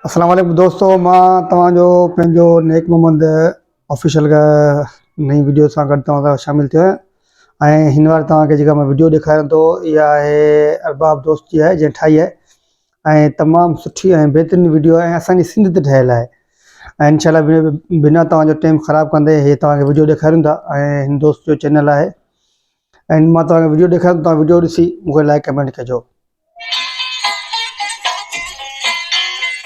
السلام عليڪم دوستو مان توهان جو پنهنجو نيڪ محمد آفيشل نئين وڊيو سان گڏ توهان سان شامل ٿيو آهيان ۽ هن وار توهان کي جيڪا مان وڊيو ڏيکاريان ٿو اها آهي ارباب دوست جي آهي جنهن ٺاهي آهي ۽ تمام سٺي ۽ بهترين وڊيو آهي ۽ اسان جي سنڌ تي ٺهيل آهي ۽ انشاء الله بنا توهان جو ٽائيم خراب ڪندي هي توهان کي وڊيو ڏيکاريون ٿا ۽ هن دوست جو چينل آهي ۽ مان توهان کي وڊيو ڏيکاريان ٿو توهان وڊيو ڏسي مون کي لائڪ ڪمينٽ ڪجو.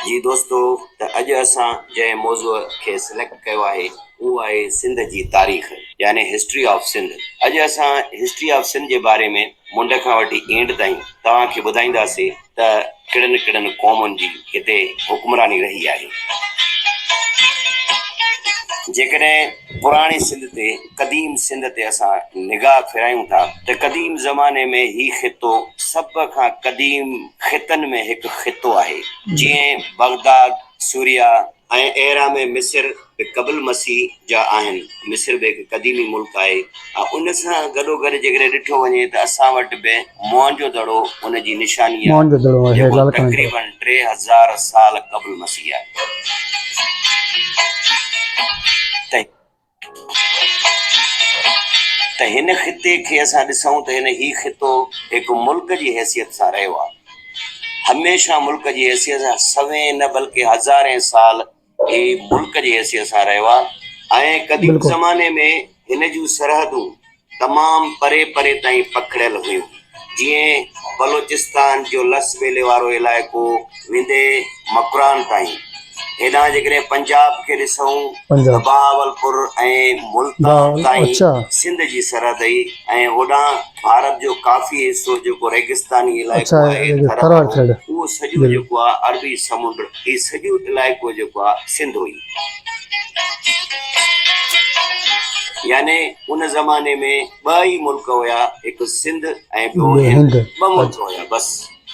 جي دوستو ته اڄ اسان جنهن موضوع کي سليڪٽ ڪيو آهي اهو آهي سنڌ جي تاريخ يعني هسٽري آف سنڌ اڄ اسان هسٽري آف سنڌ جي باري ۾ منڍ کان وٺي اينڊ تائين توهان کي ٻڌائينداسي ته ڪهڙن ڪهڙن قومن جي هتي حڪمراني رهي آهي. جيڪڏهن پراڻي سنڌ تي، قديم سنڌ تي اسان نگاهه ڦيرايون ٿا ته قديم زماني ۾ هي خطو سڀ کان قديم خطن ۾ هڪ خطو آهي، جيئن بغداد، سوريا، ۽ اهرام مصر به قبل مسيح جا آهن. مصر به هڪ قديمي ملڪ آهي ۽ ان سان گڏوگڏ جيڪڏهن ڏٺو وڃي ته اسان وٽ به موئن جو دڙو ان جي نشاني آهي موئن جو دڙو آهي جيڪو لاڙڪاڻي طرف. تقريباً 3000 سال قبل مسيح آهي. ته ته هن خطي کي اسان ڏسون ته هن هي خطو هڪ ملڪ جي حيثيت سان رهيو آهي. هميشه ملڪ جي حيثيت سان سوين نه بلڪه هزارين سال هي ملڪ جي حيثيت سان رهيو آهي ۽ قديم بلڪل. زماني ۾ هن جون سرحدون تمام پري پري تائين پکڙيل هيون، جيئن بلوچستان جو لس ٻيلي وارو علائقو ويندي مڪران تائين. هيڏانهن جيڪڏهن پنجاب کي ڏسون ته پنجاب. بهاولپور ۽ ملتان بهاول تائين اڇا. سنڌ جي سرحد هئي ۽ هوڏانهن ڀارت جو ڪافي حصو جيڪو ريگستاني اڇا علائقو آهي ٿر ٿر وارو واري سائيڊ اهو سڄو بلڪل. جيڪو آهي عربي سمنڊ هي سڄو علائقو جيڪو آهي سنڌ هئي. يعني ان زماني ۾ ٻه ئي ملڪ هيا هڪ سنڌ ۽ ٻيو هند ٻه ملڪ هيا بس.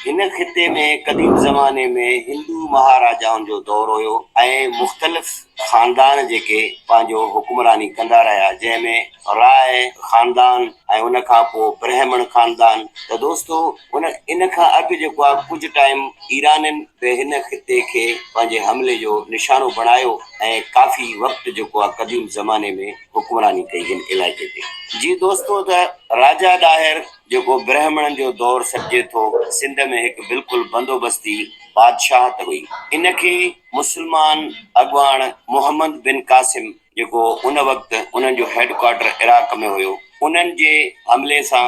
هن خطي ۾ قديم زماني ۾ هندو مهاراجائن جو دور هيو ۽ مختلف خاندان جيڪي پنهنجو حڪمراني ڪندا رهيا جنهن ۾ راء خاندان ۽ ان کان پوء برهمڻ خاندان ته دوستو ان ان کان اڳ جيڪو آهي ڪجهه ٽائيم ايرانين به هن خطي کي پنهنجي حملي جو نشانو بڻايو ۽ ڪافي وقت جيڪو آهي قديم زماني ۾ حڪمراني ڪئي هن علائقي تي. جي دوستو ته راجا ڏاهر جيڪو برهمڻن جو دور سڏجي ٿو سنڌ ۾ هڪ بلڪل بندوبستي بادشاهت هئي ان کي مسلمان اڳواڻ محمد بن قاسم جيڪو ان وقت انهن جو هيڊ ڪوارٽر عراق ۾ هيو انهن جي حملي سان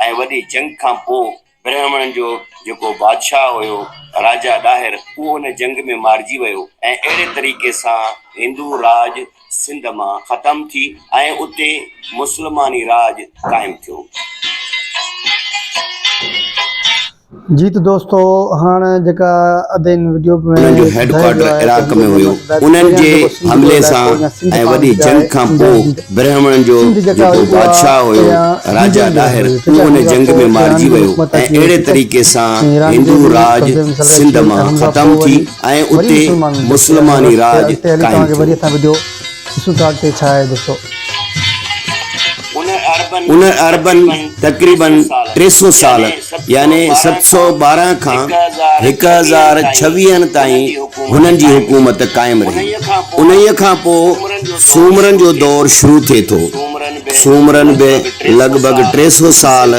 ۽ وڏي جنگ کان پوء برهمڻن جو جيڪو بادشاهه هيو راجا ڏاهر اهو ان جنگ ۾ مارجي ويو ۽ اهڙي طريقي سان هندو راڄ سنڌ مان ختم ٿي ۽ اتي مسلماني راڄ قائم ٿيو. جي ته دوستو هاڻ جيڪا اڌ هن وڊيو ۾ انهن جو هيڊ ٻڌايو ڪوارٽر ويو آهي ته عراق ۾ هندو هيو. ڌرم سڌاري انهن پهريان جي جيڪو سنڌ جو حملي علائقو سان يا سنڌ ۽ پاڻ وڏي جيڪا جنگ آهي کان سنڌ پوء هند برهمڻن جو سنڌ جيڪا جيڪو هئي اها بادشاهه هيو پهريان راجا هندن جي ڏاهر هئي ٺيڪ اهو آهي ان ان کان جنگ پوء ۾ مارجي ايران جي ويو حڪومت ۽ اچي وئي اهڙي ٺيڪ طريقي آهي سان ۽ ايران جي هندو به راڄ قبضي ۾ سلطنت سنڌ اچي وئي مان ۽ ان کان ختم پوء ٿي وري ۽ وري اتي مسلمانن تي مسلماني اڳتي راڄ اڳتي هلي قائم توهان کي ٿيو. وري اسان وڊيو ڏسون ٿا اڳتي ڇا آهي دوستو. ان عربن تقريباً 300 سال يعني 712 کان 1026 تائين هنن جي حڪومت قائم رهي. انهيء کان پوء سومرن جو دور شروع ٿئي ٿو. سومرن به لڳ ڀڳ 300 سال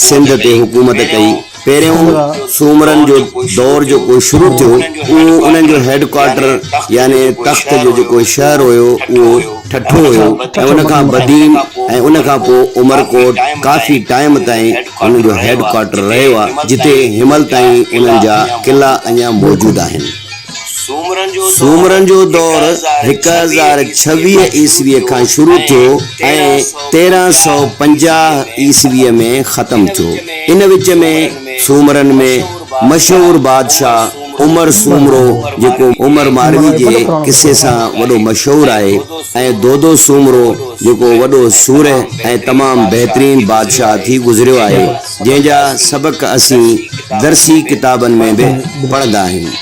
سنڌ تي حڪومت ڪئي. پهريون سومرن جو دور جيڪو شروع ٿيو اهو انهن جو هيڊ ڪوارٽر يعني تخت جو جيڪو شهر هيو اهو ٺٽو هيو ۽ ان کان بدين ۽ ان کان پوء عمرڪوٽ ڪافي ٽائيم تائين انهن جو هيڊ ڪوارٽر رهيو آهي جتي هنمهل تائين انهن جا قلعا اڃا موجود آهن. سومرن جو دور 1026 عيسويء کان شروع ٿيو ۽ 1350 عيسويء ۾ ختم ٿيو. ان وچ ۾ سومرن ۾ مشهور بادشاهه عمر سومرو جيڪو عمر ماروي جي قصي سان وڏو مشهور آهي ۽ دودو سومرو جيڪو وڏو سورهه ۽ تمام بهترين بادشاهه ٿي گذريو آهي جنهن جا سبق اسين درسي ڪتابن ۾ به پڙهندا آهيون.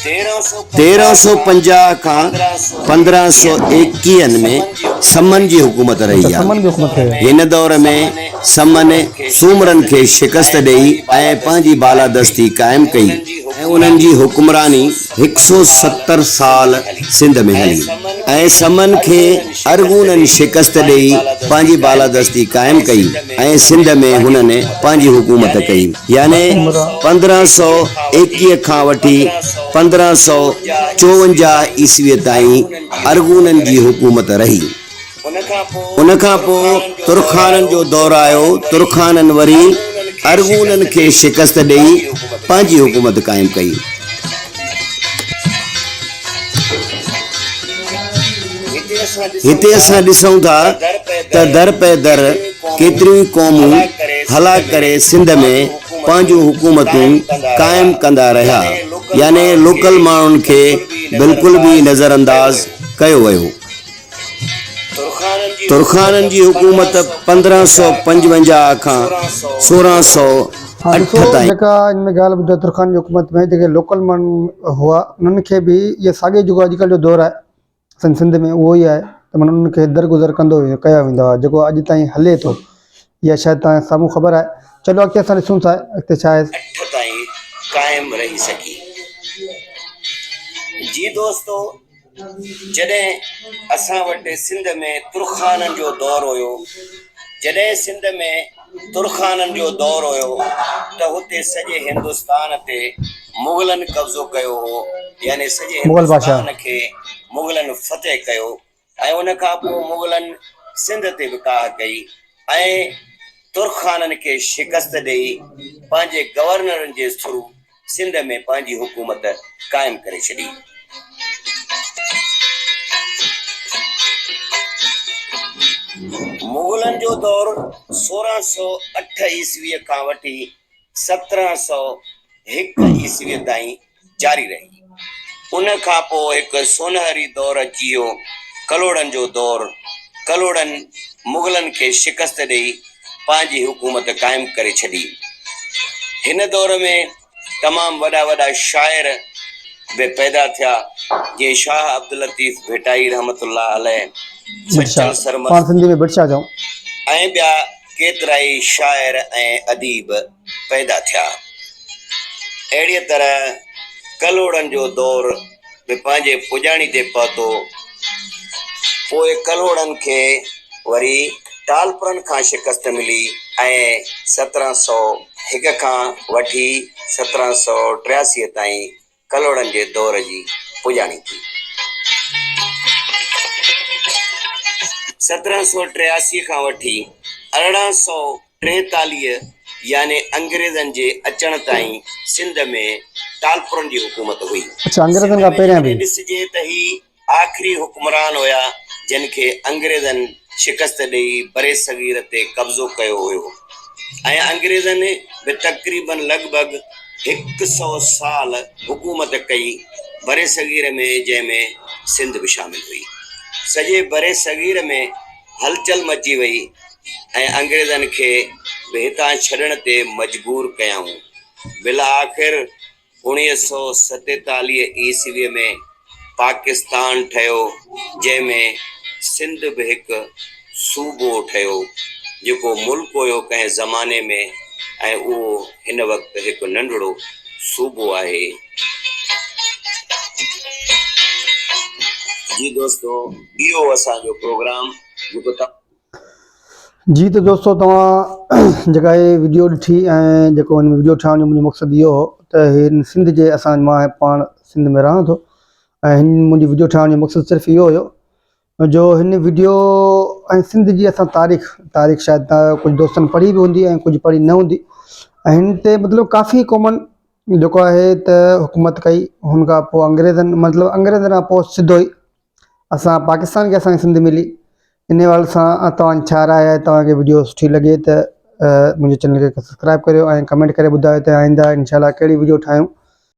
1350 کان 1521 ۾ سمن جي حڪومت رهي آهي. هن دور ۾ سمن سومرن کي شڪست ڏئي ۽ پنهنجي بالادستي قائم ڪئي ۽ انهن جي حڪمراني هڪ سو 70 سال سنڌ ۾ هلي ۽ سمن کي ارغونن شڪست ڏئي پنهنجي بالادستي قائم ڪئي ۽ سنڌ ۾ هنن پنهنجي حڪومت ڪئي يعني 1521 کان وٺي 1554 عيسويء تائين ارغونن جي حڪومت رهي. ان کان پوء ترخانن جو دور آيو، ترخانن وري ارغونن کي شڪست ڏئي پنهنجي حڪومت قائم ڪئي. هتي اسان ڏسون ٿا ته در پئي در ڪيتريون ئي قومون هلاڪ ڪري سنڌ ۾ پنهنجون حڪومتون قائم ڪندا رهيا يعني لوڪل ماڻهن کي بلڪل به نظرانداز ڪيو ويو. ترخانن جي حڪومت 1555 کان ها 1608 ڏسو تائين. جيڪا ان ۾ ڳالهه ٻڌايو ترخان جي حڪومت ۾ جيڪي لوڪل ماڻهو هئا انهن کي به اهي ساڳي جيڪو اڄڪلهه جو دور آهي اسان جي سنڌ ۾ اهو ئي آهي ته معنيٰ انهن کي درگذر ڪندو ويو ڪيا ويندا هئا جيڪو اڄ تائين هلي ٿو اها شايد توهان کي سامهون خبر آهي چلو اڳتي اسان ڏسون ٿا اڳتي ڇا آهي. اٺ تائين قائم رهي سگهي. جي دوستو جڏهن اسان وٽ سنڌ ۾ ترخانن جو دور هيو، جڏهن سنڌ ۾ ترخانن جو دور هيو ته هتي سڄي هندستان تي مغلن قبضو ڪيو هو يعني سڄي مغل بادشاهه. هندستان کي مغلن فتح ڪيو ۽ ان کان پوء مغلن سنڌ تي به ڪاهه ڪئي ۽ ترخانن کي شڪست ڏئي پنهنجي گورنرن جي ٿرو سنڌ ۾ پنهنجي حڪومت قائم ڪري ڇڏي. مغلن جو دور 1608 عيسويء کان وٺي 1701 عيسويء تائين جاري رهي. ان کان پوء هڪ سونهري دور اچي ويو، ڪلهوڙن جو دور. ڪلهوڙن مغلن کي شڪست ڏئي پنهنجي حڪومت قائم ڪري ڇڏي. هن دور ۾ تمام وڏا وڏا شاعر به پيدا ٿيا، جيئن شاهه عبداللطيف ڀٽائي رحمة الله عليه، سچل سرمست ۽ ٻيا ڪيترائي شاعر ۽ اديب پيدا ٿيا. اهڙيء طرح ڪلهوڙن جو دور به پنهنجي پڄاڻي تي پهتو. پوء ڪلهوڙن کي وري ٽالپرن کان شڪست ملي ۽ 1701 کان وٺي 1783 تائين ڪلهوڙن جي دور جي پڄاڻي ٿي. 1783 کان وٺي 1843 يعني انگريزن جي اچڻ تائين سنڌ ۾ ٽالپرن جي حڪومت هئي. اڇا انگريزن سنڌ کان ۾ پهريان جيڪڏهن به. ڏسجي ته هي آخري حڪمران هيا جن کي انگريزن شڪست ڏئي برصغير تي قبضو ڪيو هيو ۽ انگريزن به تقريبن لڳ ڀڳ هڪ سئو سال حڪومت ڪئي برصغير ۾ جنهن ۾ سنڌ به شامل هئي. سڄي برصغير ۾ هلچل مچي وئي ۽ انگريزن کي به هتان ڇڏڻ تي مجبور ڪيائون. بالآخر 1947 عيسويء ۾ پاڪستان ٺهيو، جنهن ۾ سنڌ به هڪ صوبو ٺهيو، جيڪو ملڪ هيو ڪنهن زماني ۾ ۽ اهو هن وقت هڪ ننڍڙو صوبو آهي. جي دوستو اهو اسان جو پروگرام جيڪو توهان. جي ته دوستو توهان جيڪا هي وڊيو ڏٺي ۽ جيڪو هن وڊيو ٺاهڻ جو منهنجو مقصد اهو هو ته هن سنڌ جي اسان مان پاڻ سنڌ ۾ رهان ٿو ۽ هن منهنجي وڊيو ٺاهڻ جو مقصد صرف اهو هيو جو هن وڊيو ۽ سنڌ جي اسان تاريخ تاريخ شايد ڪجهه دوستن پڙهي به هوندي ۽ ڪجهه پڙهي نه هوندي ۽ هن تي مطلب ڪافي قومن جيڪو آهي ته حڪومت ڪئي هن کان پوء انگريزن مطلب انگريزن کان پوء سڌو ئي اسان پاڪستان کي اسان کي سنڌ ملي ان حوالي سان توهان جي ڇا راء آهي توهان کي وڊيو سٺي لڳي ته منهنجي چينل کي سبسڪرائب ڪريو ۽ ڪمينٽ ڪري ٻڌايو ته آئنده انشاء الله ڪهڙي وڊيو ٺاهيون.